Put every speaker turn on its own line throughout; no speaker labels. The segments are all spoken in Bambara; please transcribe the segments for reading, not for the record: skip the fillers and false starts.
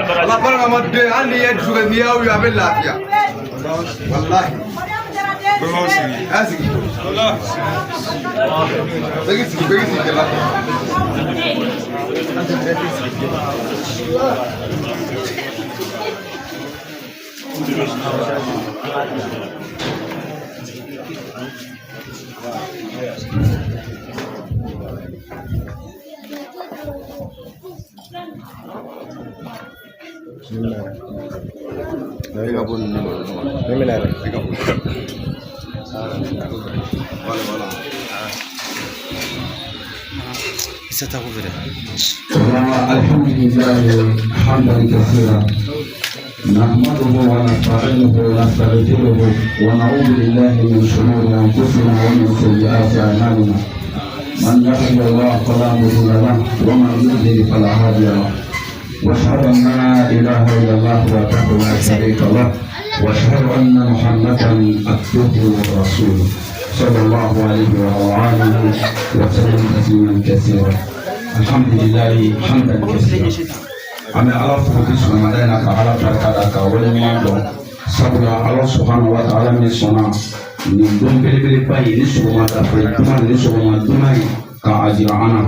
Ala barika ma den, hali n'i ye dusu kɛ, n'i y'aw ye, a bɛ lafiya. Walahi. A sigi. Bɛɛ k'i sigi, bɛɛ k'i sigi kɛlɛ. E ka bɔ ninnu ma.
Ne minɛ dɛ.
E ka bɔ. Voilà, voilà.
الحمد لله حمدا كثيرا نحمده ونستعينه ونستغفره ونعوذ بالله من شرور انفسنا ومن سيئات اعمالنا من يهده الله فلا مضل له ومن يضلل فلا هادي له واشهد ان لا اله الا الله وحده لا شريك له واشهد ان محمدا عبده ورسوله صلى الله عليه وعلى اله وسلم تسليما كثيرا. الحمد لله حمدا كثيرا. An bɛ Ala fo bi sɔgɔmada in na ka Ala barika da ka waleɲuman dɔn, sabula Ala subahana wa taala min sɔnna nin don belebeleba in ni sɔgɔmada fɛ duman ni sɔgɔma duman in ka a jira an na,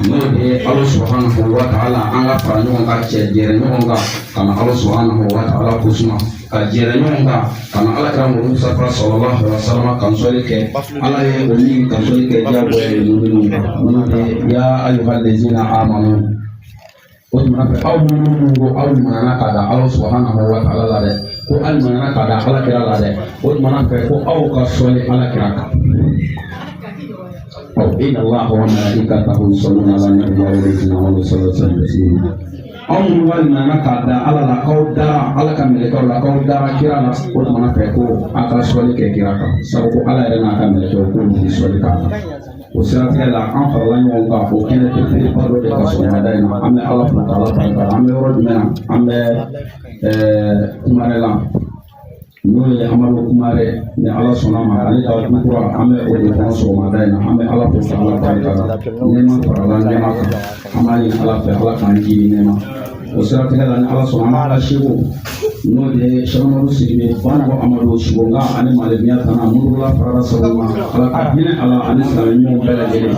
n'o de ye Ala subahana wa taala an ka fara ɲɔgɔn kan, cɛ jɛrɛ ɲɔgɔn kan ka na Ala subahana wa taala kosuma, ka jɛrɛ ɲɔgɔn kan ka na Ala kira Mustafa sallallahu alaihi wa sallam kansɔli kɛ. Ala ye o min kansɔli kɛ diyagoya ye minnu kan, n'o de ye ya ayyuhal ladzina amanu. O tuma fɛ, aw minnu ko aw ɲumanna ka da Ala subahana wa taala la dɛ, ko aw ɲumanna ka da Ala kira la dɛ, o tuma fɛ ko aw ka sɔli Ala kira kan. Ɔ inna Allaha wa malaikatahu yusalluna ala nabi wa alayhi wa sallam taslima. Aw minnu ka ɲumanna ka da Ala la, k'aw dara Ala ka mɛlɛkɛw la, k'aw dara kira la, o tuma fɛ ko aw ka sɔli kɛ kira kan, sabu ko Ala yɛrɛ n'a ka mɛlɛkɛw k'olu bɛ sɔli k'a kan. O siratigɛ la, an farala ɲɔgɔn kan o kɛnɛ belebeleba dɔ de kan sɔgɔmada in na. An bɛ Ala fo k'Ala barika. An bɛ yɔrɔ jumɛn na? An bɛ Kumarɛ la, n'o ye Amadu Kumarɛ, ni Ala sɔnna ma, ale ka du kura, an bɛ o de kɔnɔ sɔgɔmada in na. An bɛ Ala fo k'Ala barika da. Nɛɛma farala nɛɛma kan. An b'a ɲini Ala fɛ, Ala k'an jidi nɛɛma. O siratigɛ la, ni Ala sɔnna, an b'a la seko, n'o de ye Sɛki Amadu Sidibe Banako Amadu Sibonga ani Malibiya tana Murula farala sabu ma. Ala ka hinɛ ala ani silamɛ ɲumanw bɛɛ lajɛlen.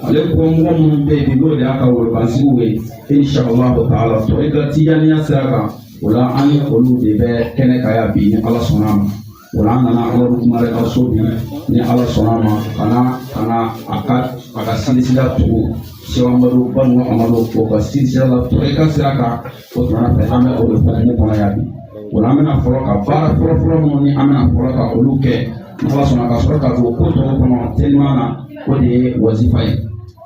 Ale ko mɔgɔ minnu bɛ yen bi, n'o de y'a ka wolobansigiw ye, inshallah taala, tɔrika tijaniya sira kan, o la an ni olu de bɛ kɛnɛ kan yan bi, ni Ala sɔnna a ma. O la an nana Amadu Kumare ka so bi, ni Ala sɔnna a ma, ka na a ka silisila tugu Sɛki Amadu Banu Amadu o ka silisila la tɔrika sira kan. O tuma fɛ, an bɛ o de hukumu kɔnɔ yan bi. O la an bɛna fɔlɔ ka baara fɔlɔ-fɔlɔ minnu ni an bɛna fɔlɔ ka olu kɛ, ni Ala sɔnna, ka sɔrɔ ka don ko tɔw kɔnɔ teliman na, o de ye wazifa ye.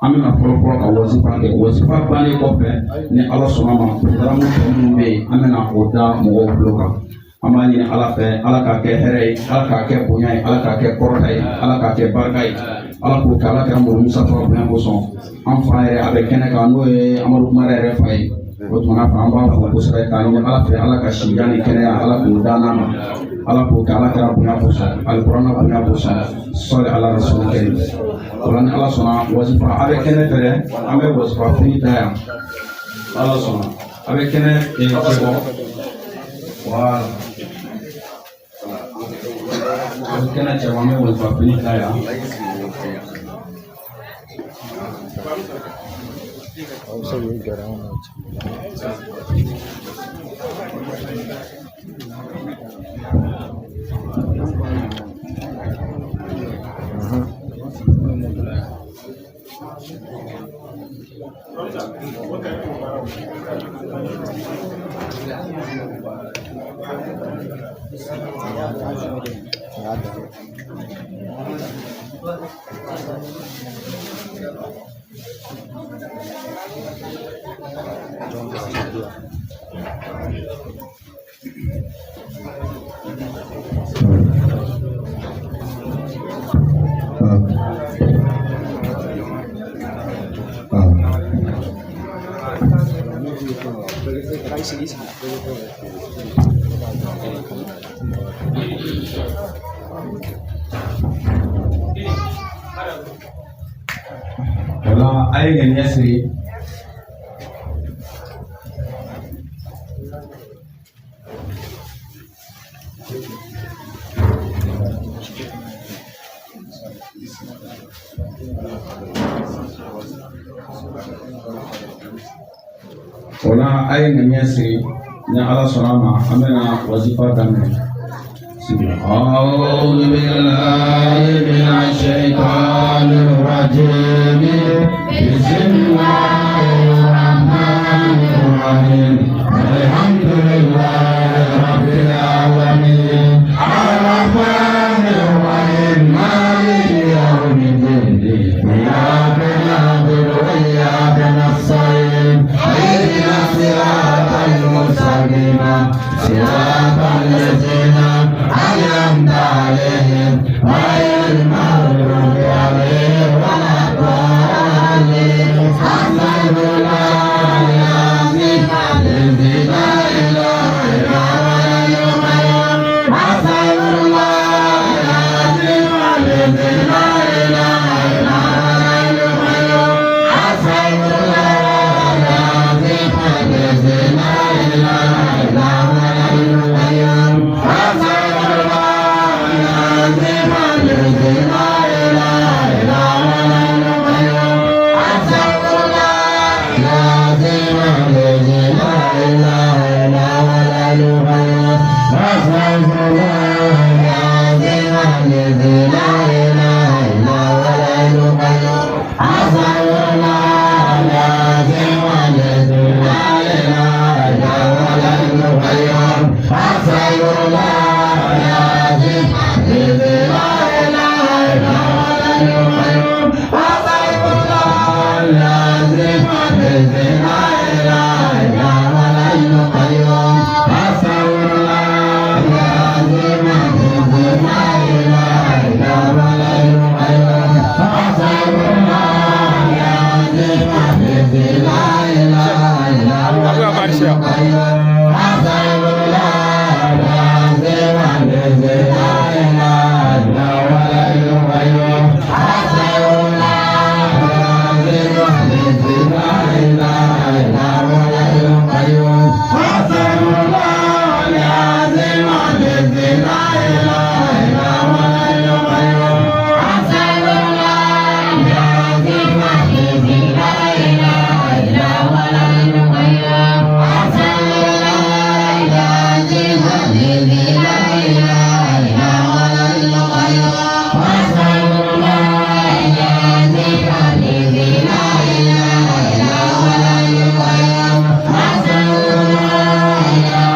An bɛna fɔlɔ fɔlɔ ka wazifa kɛ. Wazifa bannen kɔfɛ, ni Ala sɔnna ma, programme tɔ minnu bɛ yen, an bɛna o da mɔgɔw tulo kan. An b'a ɲini Ala fɛ, Ala k'a kɛ hɛrɛ ye, Ala k'a kɛ bonya ye, Ala k'a kɛ kɔrɔta ye, Ala k'a kɛ barika ye, Ala k'o kɛ Ala kɛra Mɔgɔ Musa tɔgɔ bonya kosɔn. An fa yɛrɛ a bɛ kɛnɛ kan, n'o ye Amadu Kumara yɛrɛ fa ye. O tuma fɛ, an b'a fɔ kosɛbɛ k'a ɲini Ala fɛ, Ala ka sijan ni kɛnɛya, Ala k'o d'an ma, Ala k'o kɛ Ala kɛra bonya kosɔn, alikuranɛ bonya kosɔn, sɔli ala rasul kɛrim. O la, ni Ala sɔnna, wazifa a bɛ kɛnɛ fɛrɛ, an bɛ wazifa fini da yan. Ala sɔnna, a bɛ kɛnɛ cɛbɔ. Voilà, a bɛ kɛnɛ cɛbɔ, an bɛ wazifa fini da yan.
Aw bɛ se k'i gɛrɛ an na.
O la, a ye ŋaniya siri. O la a ye ŋaniya siri ni Ala sɔnna a ma an bɛna wazifa daminɛ.
أعوذ بالله من الشيطان الرجيم بسم الله الرحمن الرحيم الحمد لله رب العالمين الرحمن الرحيم مالك يوم الدين إياك نعبد وإياك نستعين اهدنا الصراط المستقيم صراط الذين أنعمت عليهم غير المغضوب عليهم ولا الضالين. أستغفر الله العظيم الذي لا إله إلا هو الحي القيوم. أستغفر الله العظيم الذي لا إله إلا هو الحي القيوم. أستغفر الله العظيم الذي لا إله إلا هو الحي القيوم. أستغفر الله العظيم الذي لا إله إلا هو الحي القيوم. أستغفر الله العظيم الذي لا إله إلا هو الحي القيوم. أستغفر الله العظيم الذي لا إله إلا هو الحي القيوم. أستغفر الله العظيم الذي لا إله إلا هو الحي القيوم. أستغفر الله العظيم الذي لا إله إلا هو الحي القيوم. أستغفر الله العظيم الذي لا إله إلا هو الحي القيوم. أستغفر الله العظيم الذي لا إله إلا هو الحي القيوم. أستغفر الله العظيم الذي لا إله إلا هو الحي القيوم. أستغفر الله العظيم الذي لا إله إلا هو الحي القيوم. أستغفر الله العظيم الذي لا إله إلا هو الحي القيوم. أستغفر الله العظيم الذي لا إله إلا هو الحي القيوم. أستغفر الله العظيم الذي لا إله إلا هو الحي القيوم. أستغفر الله العظيم الذي لا إله إلا هو الحي القيوم. أستغفر الله العظيم الذي لا إله إلا هو الحي القيوم. أستغفر الله العظيم الذي لا إله إلا هو الحي القيوم. أستغفر الله العظيم الذي لا إله إلا هو الحي القيوم. أستغفر الله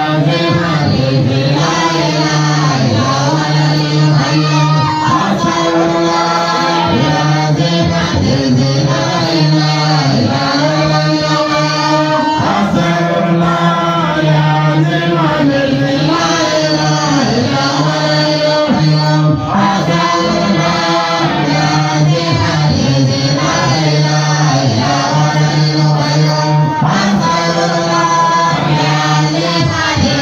العظيم الذي لا إله إلا هو الحي القيوم. أستغفر الله العظيم الذي لا إله إلا هو الحي القيوم. أستغفر الله العظيم الذي لا إله إلا هو الحي القيوم. أستغفر الله العظيم الذي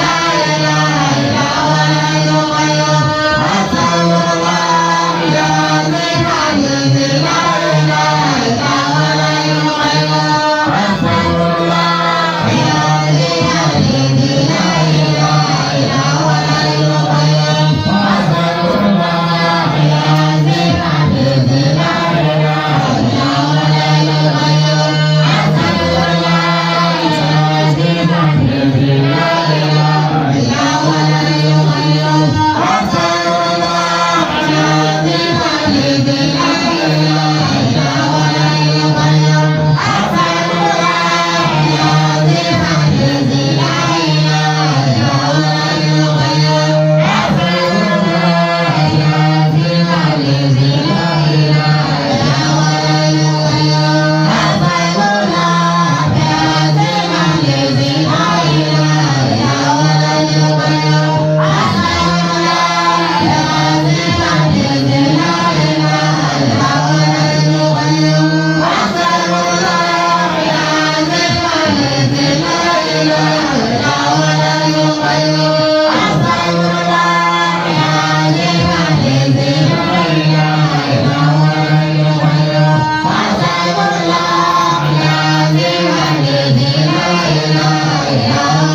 لا إله إلا هو الحي القيوم. أستغفر الله العظيم الذي لا إله إلا هو الحي القيوم. أستغفر الله العظيم الذي لا إله إلا هو الحي القيوم. أستغفر الله العظيم الذي لا إله إلا هو الحي القيوم. أستغفر الله العظيم الذي لا إله إلا هو الحي القيوم. أستغفر الله العظيم الذي لا إله إلا هو الحي القيوم. أستغفر الله العظيم الذي لا إله إلا هو الحي القيوم. أستغفر الله العظيم الذي لا إله إلا هو الحي القيوم. أستغفر الله العظيم الذي لا إله إلا هو الحي القيوم. أستغفر الله العظيم الذي لا إله إلا هو الحي القيوم. أستغفر الله العظيم الذي لا إله إلا هو الحي القيوم. أستغفر الله العظيم الذي لا إله إلا هو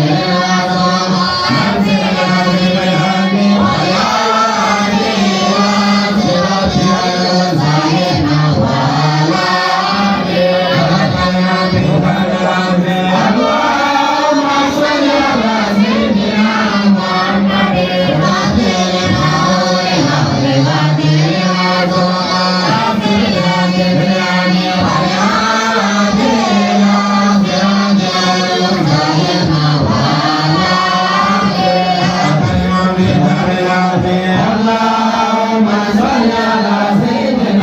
اللهم صل على سيدنا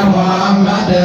محمد.